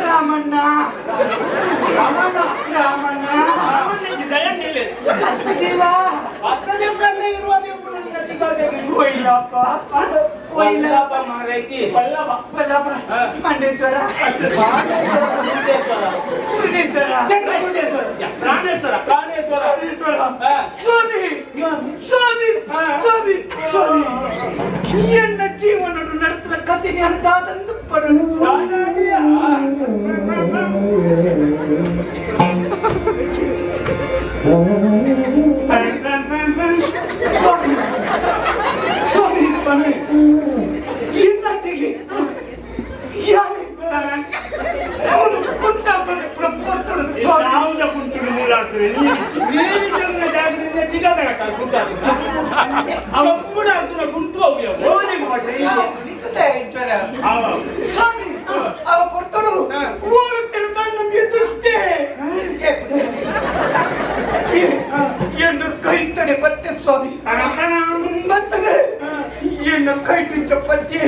ರಾಮಣ್ಣ ರಾಮಣ್ಣ ರಾಮಣ್ಣ ಮಂಡೇಶ್ವರ ಪ್ರಾಣೇಶ್ವರ ಪ್ರಾಣೇಶ್ವರ ಸ್ವಾಮಿ ಸ್ವಾಮಿ ಸ್ವಾಮಿ ಸ್ವಾಮಿ ಎನ್ನ ಜೀವನಡು ನಡೆದ ಕತೆ ನಾನು ದಾದಂದು ಪಡನು ಸ್ವಾಮಿ ಎನ್ನತೆಗೆ ಯಾನೆ ಕೈ ಪತ್ತೆ ಸ್ವಾಮಿ ಬರ್ತದೆ ಎನ್ನ ಕೈ ತುಚ್ಚ ಪತ್ತೆ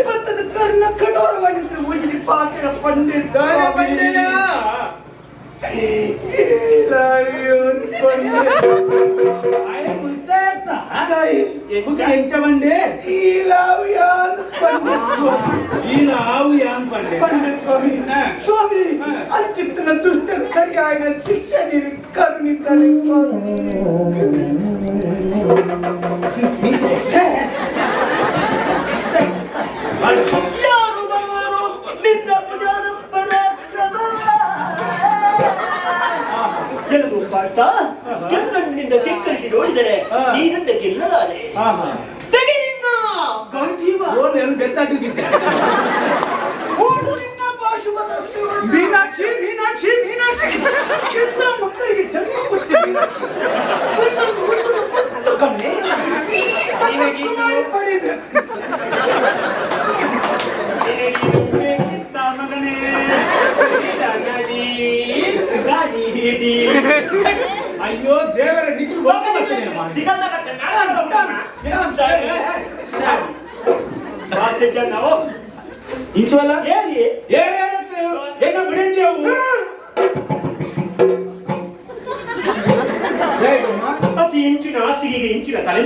ಬತ್ತದ ಕರ್ಣ ಕಠೋರವಾಗಿದ್ರೆ ಒಳ್ಳಿ ಪಾತ್ರ ಪಂಡಿತ ಎಂಚ ಬಂಡೆ ಸ್ವಾಮಿ ಸ್ವಾಮಿ ಅಂಚಿತ್ತನ ದುಷ್ಟ ಸರಿಯಾದ ಶಿಕ್ಷೆ ನೀನು ಕರುಣಿಸಲಿ ಯಾರು ಬರುವರು ನಿನ್ನ ಭುಜದ ಪರಾಕ್ರಮ. ಕೆಲವು ಪಾರ್ಥ ಕೆಲ್ಲನ್ನಿಂದ ಧಿಕ್ಕರಿಸಿ ನೋಡಿದರೆ ನೀನಂದ ಗೆಲ್ಲಲಾರೆ. ತೆಗೆ ನಿನ್ನ ಗಾಂಡೀವ. ಓಡು ನಿನ್ನ ಪಾಶುಪತ ಶಿವ. ಮೀನಾಕ್ಷಿ ಮೀನಾಕ್ಷಿ ಮೀನಾಕ್ಷಿ, ಎಂತ ಮಕ್ಕಳಿಗೆ ಜನ್ಮ ಕೊಟ್ಟೆ ಮೀನಾಕ್ಷಿ. ಒಂದೊಂದು ಒಂದೊಂದು ಮುತ್ತು ಕಣ್ಣೆ. ತಪಸ್ಸು ಮಾಡಿ ಪಡಿಬೇಕು. ಬೇಕಿತ್ತ ಮಗನೇ? ಅಯ್ಯೋ ದೇವರ, ನಿಜ ದಿಗಂತ ಕಟ್ಟೆ ನಾಡಾಡದ ಉಡಾಣ. ನಾವು ಇಂಚುವಲ್ಲ. ಏನಿ? ಏನ ಬಿಡಿದ್ದೇವು? ಅತಿ ಇಂಚಿನ ಹಾಸಿಗೆಗೆ ಇಂಚಿನ ತಲೆ.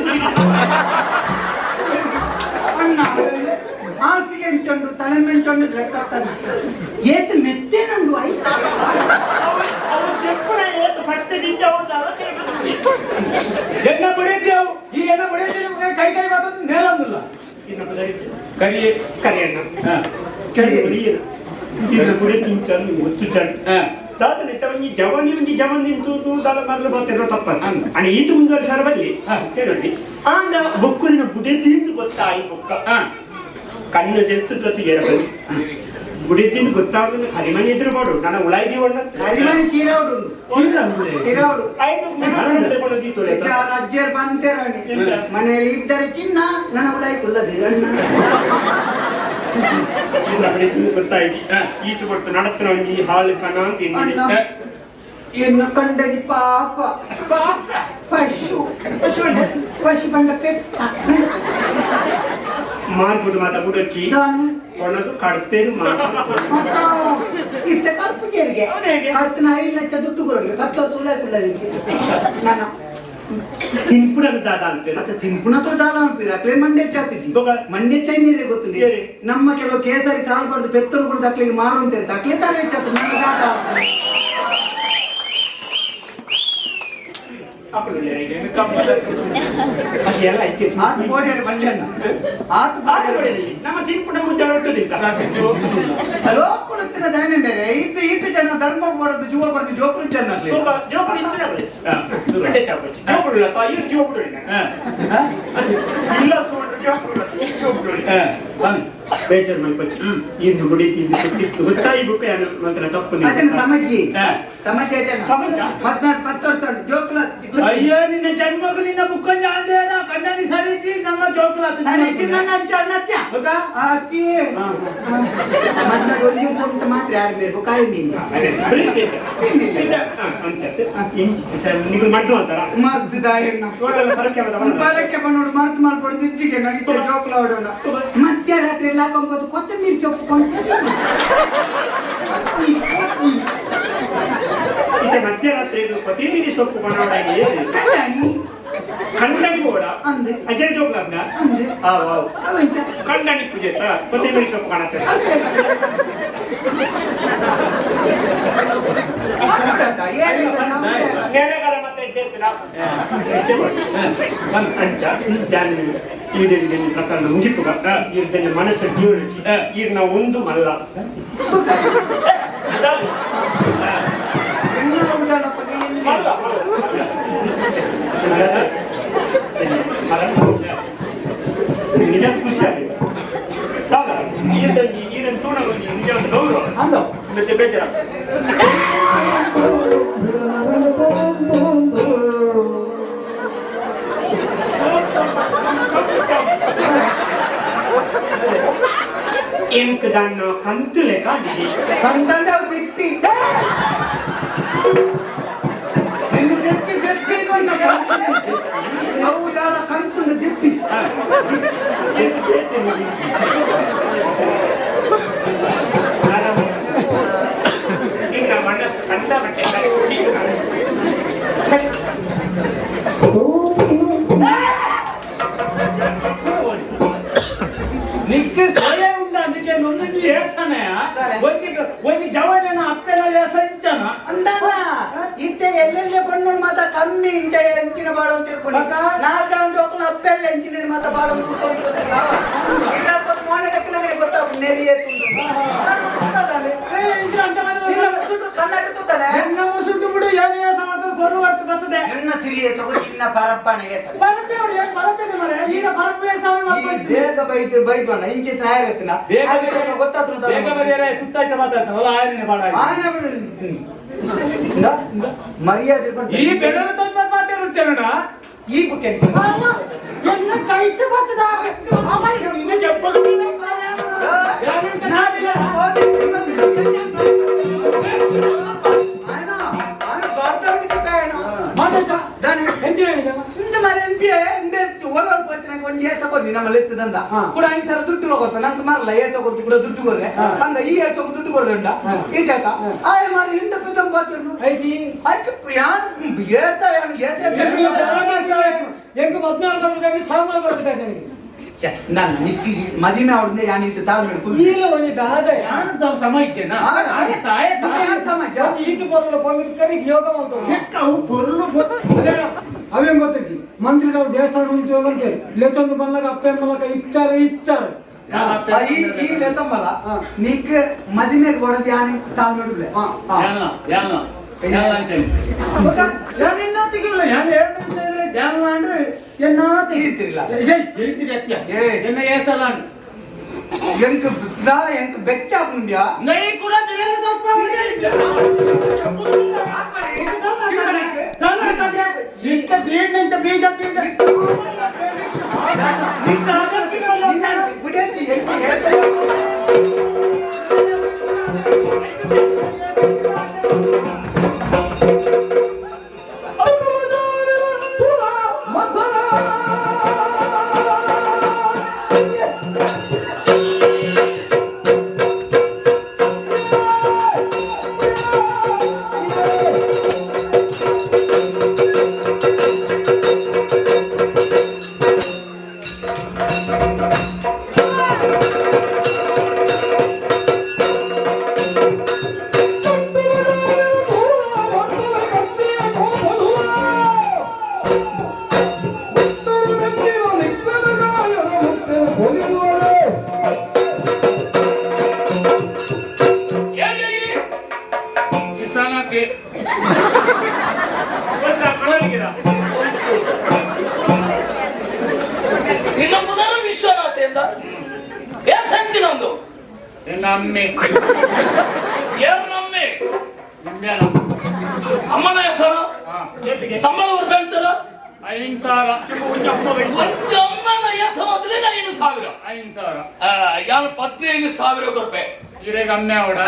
ಅಣ್ಣ, ಹಾಸಿಗೆ ಎಂಚೊಂಡು ತಲೆ ಮೆಂಚೊಂಡು ಲೆಕ್ಕಾಗ್ತಾನೆ ಏತ್ ಮೆತ್ತೇನಂಡು ಆಯ್ತಾ? ಅವನು ಚೆಪ್ಪುನ ಏತು ಪಟ್ಟದಿಂದ ಅವ್ರದ್ದು ಆಲೋಚನೆ ಬಂದಿದೆ. ಎನ್ನ ಬಿಡಿದ್ದೇವು? ಈ ಎನ್ನ ಬಿಡಿದ್ದೇವೆ, ಕೈ ಕೈ ಮಾತ್ರ ನೇರಂದಿಲ್ಲ. ಇನ್ನೊಬ್ಬ ದರಿದ್ದ. ಕರಿ. ಕರೆಯಣ್ಣ. ಚಿನ್ನ ಗುಡಿ ತಿಂಚನ್ನು ಗೊತ್ತು ಚಂಡು. ದಾದನೆ ತವಂಗಿ ಜವಾನಿ ಒಂಜಿ ಜವಾನಿ ತೂ ದಾದ ಮರಲು ಬರ್ತಿರೋ ತಪ್ಪ ಅಣ್ಣ, ಈತು ಮುಂದುವರೆ ಬಲ್ಲಿ ಹೇಳಿ ಆಂಡ ಬೊಕ್ಕುರಿನ ಬುಡೆದಿಂದು ಗೊತ್ತಾಯಿ ಬೊಕ್ಕ ಕಣ್ಣು ಜೆತ್ತು ಜೊತೆ ಏರಬಲ್ಲಿ ಬುಡೆದಿಂದು ಗೊತ್ತಾಗುದು. ಹರಿಮನೆ ಎದುರು ಮಾಡು ನನ್ನ ಉಳಾಯ್ದೀವಣ್ಣ. ಹರಿಮನೆ ಚೀರಾವುಡು ಚೀರಾವುಡು. ಆಯ್ತು. ಅಜ್ಜಿಯರ್ ಬಂತೇರಾಣಿ ಮನೆಯಲ್ಲಿ ಇದ್ದರೆ ಚಿನ್ನ, ನನ್ನ ಉಳಾಯಿ ಕುಲ್ಲದಿರಣ್ಣ. ಗೊತ್ತಾಯ್ತು, ಈತು ಕೊಡ್ತು ನಡತನ ಒಂಜಿ ಹಾಳು ಕಣ ಅಂತ. ಅಣ್ಣ, ಇನ್ನು ಕಂಡದಿ ಪಾಪ ಪಶು ಪಶು ಪಶು ಬಂಡ ಪೆಟ್ಟ. ಮಾರ್ಬಿಡು ಮಾತ ಬುಡಚ್ಚಿ. ದಾನೆ? ಕೊಣದು ಕಡ್ಪೇರು ಮಾಸ. ಇತ್ತೆ ಕಡುಪು ಜೇರಿಗೆ. ಹೌದು ಹೇಗೆ? ಕಡ್ತನ 5 ಲಕ್ಷ ದುಡ್ಡು ಕೊರಡು 10 ವರ್ಷ ಉಳಾಯಿ ಕುಲ್ಲದಿಗೆ ನನ್ನ. ತಿನ್ಪುಡನ ದಾದ ಅಂತೆ. ಮತ್ತೆ ತಿನ್ಪುನತ್ರ ದಾಲ ಅನ್ಪಿರ ಅಕ್ಲೆ ಮಂಡ್ಯ ಚಾತಿಜಿ. ಬೊಕ? ಮಂಡ್ಯ ಚೈನೀರೆ ಗೊತ್ತಿಲ್ಲ. ಏರಿ? ನಮ್ಮ ಕೆಲವು ಕೇಸರಿ ಸಾಲ್ಬಾರ್ದು ಪೆತ್ತಲು ಕೂಡ ತಕ್ಲಿಗೆ ಮಾರು ಅಂತಾರೆ, ತಕ್ಲೆ ತಾರೇ ಚಾತು ನನ್ನ ದಾದ. ಅಪ್ಪಲು ಅದೆಲ್ಲ ಐತೆ. ಆತ ಕೋಡಿಯರು ಮಂಡ್ಯನ್ನ ಆತ. ಆಟ ಕೊಡಿರಿ. ನಮ್ಮ ತಿನ್ಪುಣ ಮುಂಚೆ ಒಟ್ಟುದಿಲ್ಲ. ಲೋಕುಡುತ್ತಿನ ದಾನೆ ಬೇರೆ ಈತ ಈತ ಜನ ಧರ್ಮ ಮಾಡೋದು ಜೀವ ಕೊಡ್ದು ಜೋಕುಲು ಜನ. ಜೋಪುಡು ಇತ್ತು ನಮ್ಮಲ್ಲಿ. ಮಂಡ್ಯ ಚಾಪುಡು ಜೋಪುಡುಲ್ಲಪ್ಪ, ಇವ್ರು ಜೋಪುಡು ಇಲ್ಲ ತಗೊಂಡ್ರೆ ಜೋಪುಡುಲ್ಲ ಜೋಪುಡು. ಬೇಜಾರು ಮಲ್ಪಚ್ಚಿ ಇನ್ನು ಗುಡಿ ತಿಂದು ಕೊಟ್ಟಿತ್ತು ಗೊತ್ತಾಯಿ ಬುಪ್ಪೆ ಮಾತ್ರ ತಪ್ಪು. ಅದನ್ನ ಸಮಜ್ಜಿ ಸಮಜ್ಜಿ. ಸಮಜ್ಜ? 14 10 ವರ್ಷ ಜೋಕುಲ. ಅಯ್ಯೋ, ನಿನ್ನ ಜನ್ಮకు ನಿನ್ನ ಬುಕ್ಕೊಂಜ ಆಂಜೇಡ ಕಂಡನಿ ಸರಿಜಿ ನಮ್ಮ ಜೋಕುಲ. ಸರಿ ನನ್ನ ಅಣ್ಣತ್ಯ. ಗೊತ್ತಾ? ಆಕಿ ಮದ್ನಾಡು ಒಂದು ದಿವಸ ಉಂಟು ಮಾತ್ರ ಯಾರು ಬೇರೆ ಕಾಯಿ ಮೀನು. ನೀವು ಮಡ್ಡು ಅಂತಾರ. ಮರ್ದು ದಾಯಣ್ಣ. ಬರಕ್ಕೆ ಬಂದೋಡು ಮರ್ತು ಮಾಡ್ಕೊಡು ದಿಜ್ಜಿಗೆ ನನಗೆ ಜೋಕುಲ ಹೊಡೋಣ ಮಧ್ಯರಾತ್ರಿ ಎಲ್ಲ ಹಾಕೊಂಬೋದು ಕೊತ್ತಂಬರಿ ಸೊಪ್ಪು. ಈಗ ಮಧ್ಯರಾತ್ರಿ ಇದು ಕೊತ್ತಿಮೀರಿ ಸೊಪ್ಪು ಮಾಡೋದಾಗಿ. ಕಂಡನಿ. ಕಂಡನಿ ಬೋಡ. ಅಂದೆ. ಅಜಯ್ ಜೋಗ್ಲಾಬ್ನ. ಅಂದೆ. ಆ ವಾವ್. ಅವೆಂಚ? ಕಂಡನಿ ಪೂಜೆ ಕೊತ್ತಿಮೀರಿ ಸೊಪ್ಪು ಕಾಣತ್ತೆ. ನೆರೆಗಾರ ಮತ್ತೆ ಇದ್ದೇರ್ತಿರ? ಅಂಚ ಧ್ಯಾನ ಈಡೇರಿದ ಪ್ರಕರಣ ಮುಗಿಪುಗ ಈರ್ದನ್ನ ಮನಸ್ಸು ಜೀವನಕ್ಕೆ ಈರ್ನ ಒಂದು ಮಲ್ಲ. ಮಲ್ಲ ನಿಜ ಖುಷಿ ಆಗಿದೆ. ಈರ್ದಂಜಿ ಈರನ್ ತೂಣ ನಿಜ ಒಂದು ಗೌರವ ಮತ್ತೆ ಬೇಜಾರ. ಎಂಕ್ ದಾನ್ನ ಕಂತು ಲೆಕ್ಕ. ಕಂತಂದೆ ಅವು ತಿಪ್ಪಿ ನಿನ್ನ ದೆಪ್ಪಿ ದೆಪ್ಪಿ ಅವು ದಾಲ ಕಂತುಂಡು ದಿಪ್ಪಿ. ನಿನ್ನ ಮನಸ್ಸು ಕಂಡ ಬಟ್ಟೆ. ಅಮ್ಮಿ ಇಂಚ ಎಂಚಿನ ಬಾಡೊಂದು ತಿರ್ಕೊಂಡು ನಾಲ್ಕು ಜನ ಜೋಕುಲು ಅಪ್ಪೆಲ್ಲ ಎಂಚಿನ ಮಾತ ಬಾಡೊಂದು ಇಲ್ಲ ಮೋನೆ ಲೆಕ್ಕನಗಡೆ ಗೊತ್ತಾಗ ನೆರಿ ಕನ್ನಡ ತೂತಾನೆ ಎನ್ನ ಮುಸುಂಟು ಬಿಡು ಏನೇ ಸಮಾಜ ಬರು ಹೊಟ್ಟು ಬರ್ತದೆ. ಎನ್ನ ಸಿರಿಯ ಸೊಗಡು ಇನ್ನ ಪರಪ್ಪಣೆ. ಪರಪ್ಪೆ ಅವ್ರು ಏನು ಪರಪ್ಪೆ ಮರೆ ಈಗ ಪರಪ್ಪೆ ಸ್ವಾಮಿ ಮಾಡ್ಕೊಳ್ತೀನಿ. ಬೇಗ ಬೈತು ಬೈತು ಅಣ್ಣ ಇಂಚಿನ ತಯಾರಿಸ್ತೀನ ಬೇಗ ಗೊತ್ತಾದ್ರು. ಬೇಗ ಬರೆಯರೆ ತುತ್ತಾಯ್ತ ಮಾತಾಡ್ತಾವಲ್ಲ ಆಯನೇ ಬಾಡ. ಆನೆ ಮರ್ಯಾದೆ. ಈ ಬೆಳಲು ತೊಂದ್ ಮಾತಾಡ್ತೇನಣ್ಣ. ಈ ಬುಕ್ಕೆ ಎನ್ನ ಕೈತೆ ಬರ್ತದ ನಿನ್ನ ಜಪ್ಪಲು. ಕೂಡ 5,000 ದುಡ್ಡು ಕೊರ್ಪೆ ನಂಗೆ ಮಾರಲ್ಲ ಏಸ ಕೊರ್ತು ಕೂಡ ದುಡ್ಡು ಕೊರ್ರೆ ಅಂದ ಈ ಏಸకు ದುಡ್ಡು ಕೊರ್ರೆ ಉಂಡ ಈ ಜಾಕ ಆಯ್ ಮಾರಿ ಹಿಂಡ ಪಿತಂ ಪಾತಿರ್ನು ಐಕೆ ಯಾನ್ ಏಸ ಯಾನ್ ಏಸ. ಎಂಕ್ 14 ಬರ್ಬೇಕು, ಸಾಮಾನು ಬರ್ಬೇಕು. ನಾನು ನಿಕ್ಕಿ ಮದಿಮೆ ಅವಡ್ದೆ ಯಾನ್ ಇಂತ ತಾಳ್ಮೆ. ಈಲ ಒಂಜಿ ದಾದ. ಯಾನು ತಾವು ಸಮ ಇಚ್ಚೇನಾ? ಆಯ್ತಾ ಆಯ್ತಾ. ಸಮಾಜ ಈತ ಬರಲ್ಲ ಪಂಗದ ಕರಿಗೆ ಯೋಗ ಮಾಡ್ತಾರೆ. ಚೆಕ್ಕ ಅವು ಪೊರ್ಲು. ಅದೇ ಅವೇನ್ ಗೊತ್ತಜ್ಜಿ ಮಂತ್ರಿಗಳು ದೇವಸ್ಥಾನ ಉಂಟು ಅಂತ ಲೆತ್ತೊಂದು ಬಂದಾಗ ಅಪ್ಪ ಮೂಲಕ ಇತ್ತಾರೆ ಇತ್ತಾರೆ. ಈ ಈ ಲೆತ್ತಂಬಲ್ಲ ನಿಕ್ ಮದಿಮೆ ಕೊಡದ್ ಯಾನ್ ತಾಳ್ಮೆ. ಯಾನ ಯಾನ ಅಂಚನೆ ಯಾನ್ ಎನ್ನ ತಿಗಿಲ್ಲ ಯಾನ್ 2 ನಿಮಿಷ ಇದ್ರೆ ಧ್ಯಾನ ಮಾಡಿ ಎನ್ನ. ತಿಳಿತಿರಿಲ್ಲ. ತಿಳಿತಿರಿ ಅತ್ಯ ಎನ್ನ ಏಸಲ. ಎಂಕ್ ದಾ ಎಂಕ್ ಬೆಚ್ಚ ಆಪುಂಡ್ಯಾ. ನೈ ಕೂಡ ಬಿರಲು ತಪ್ಪ. ಇಂತ ಬೀಡ್ ಇಂತ ಬೀಜ ತಿಂದ. ನಿನ್ನ ಪುದರ ವಿಶ್ವನಾಥ ಎಂದ ಸಂಚಿನೊಂದು. ನಮ್ಮೆ. ಏರು ನಮ್ಮೆ. ಅಮ್ಮನ ಹೆಸರು ಸಂಬಳ ಬೆಂತರ. 5,000. ಒಂಜಿ ಅಮ್ಮನ ಹೆಸರು ಮಾತ್ರ 5,000. 5,000. ಯಾನು 15,000 ಕೊರ್ಪೆ. ಇರೇಗ ಅಮ್ಮೆ ಅವಡ.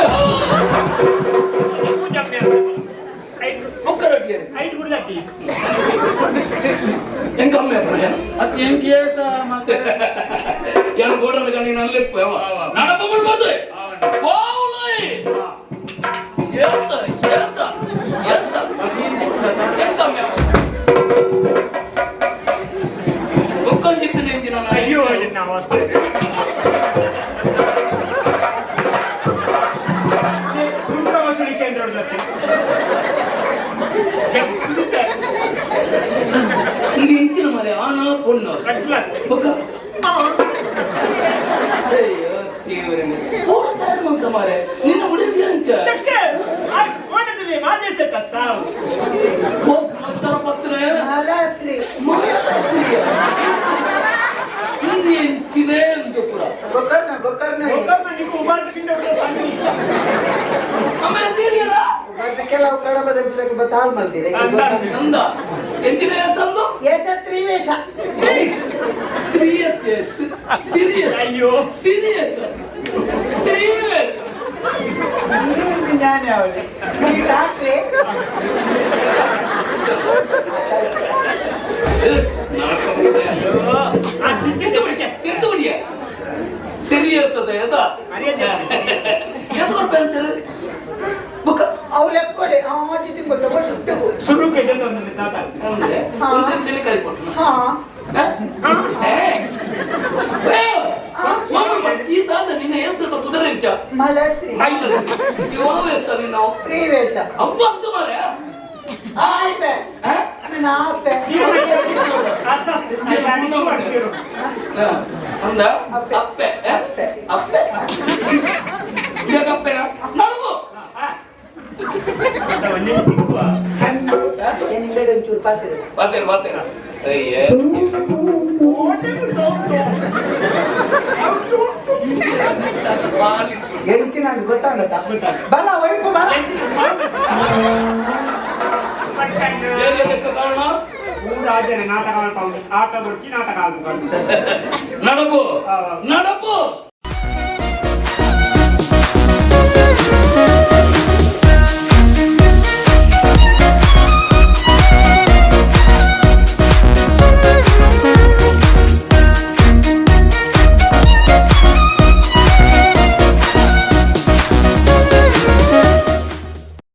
ಮುಕ್ಕರೊಟ್ಟಿಗೆ ಎಂಕ ಅಮ್ಮೆ. ಅದು ಎಂಕ್ ಏಸ ಮತ್ತೆ. ಏನು ಬೋಡನ ಗಣಿ ನಲ್ಲಿ ನಡಪಮ್ಮಲ್ ಬರ್ತದೆ ಓಲೈ ಏಸ ಏಸ ಏಸ ಎಂಕ ಅಮ್ಮೆ ಮುಕ್ಕಲ್ ಚಿಕ್ಕ ನಿಂತಿನ. ಅಯ್ಯೋ ಎನ್ನ ಅವಸ್ಥೆ. ಸುಂಕ ವಸೂಲಿ ಕೇಂದ್ರ. ಇದು ಇಂಚಿನ ಮರೆ ಆನ ಪೊಣ್ಣು ಬೊಕ್ಕ ಅಯ್ಯೋ ದೇವರೇ ಓಡ್ತಾರೆ ಅಂತ ಮಾರೆ ನಿನ್ನ ಉಡಿದ ಅಂಚ. ಸಾವು. ಮಚ್ಚರ ಪತ್ರೆ. ಮಲಶ್ರೀ. ಮಹಾಶ್ರೀ ಇಂಚಿನೇ ಅಂತ ಪುರ. ಗೋಕರ್ಣ ಗೋಕರ್ಣ. ಆಮೇಲೆ ತೀರಿಯಲ್ಲ. ಕೆಲವು ಕಡಬದ ತಾಳ್ ಮಲ್ದಿರ. ನಂದ ಎಂಚಿನ ಹೆಸಂದು. ಏಸ ತ್ರಿವೇಷ. ಸ್ತ್ರೀಯತೆ ಸೀರಿಯಸ್. ಅಯ್ಯೋ. ಸೀರಿಯಸ್ ಸ್ತ್ರೀವೇಷ. ಜ್ಞಾನ ಯಾವುದು ಸಾಕ್ರೆ. ತಿರ್ತುಬಿಡಿಯ ಸೀರಿಯಸ್ ಅದ ಎದ ಎತ್ತ ಕೊರ್ಪೆ ಅಂತಾರೆ ಬುಕ್ಕ. ಅವು ಲೆಕ್ಕೊಡೆ ಆಜಿ ತಿಂಗಳು ತಗೋ ಸುಟ್ಟೆವು. ಸುರು ಕೆಟ್ಟ ತಾತ. ಅಂದ್ರೆ ಒಂದೇ ತಿಳಿ ಕೈ ಕೊಟ್ಟು. ಹಾ. ಈ ತಾತ ನಿನ್ನ ಹೆಸರು ಕುದುರೆ ಇಂಚ. ಮಲಶ್ರೀ. ಯಾವ ಹೆಸರು ನಿನ್ನ? ತ್ರಿವೇಷ. ಅವ್ವ ಅಂತ ಮಾರೆ. ಆಯ್ತು. ಪನ್ಪಿನ ಆಸೆ. ಅತ್ತ ಅಡಿಗೆ ಅಂದ ಅಪ್ಪೆ ಅಪ್ಪೆ ಅಪ್ಪೆ ಅಪ್ಪೆನ ನಡುಗು. ಏನಿಲ್ಲ, ಒಂಚೂರು ಪಾತ್ರೆ. ಬಾತೇರು ಬಾತೇರು ಅಯ್ಯೇ. ಎಂಚಿನ ಗೊತ್ತಾಗತ್ತ ಬಲ ವೈಫು ಬಲ. ಕಾರಣ ರಾಜನ ನಾಟಕ ಆಟ ಬರ್ಚಿ ನಾಟಕ ಆಗುದು. ನಡಪು ನಡಪು.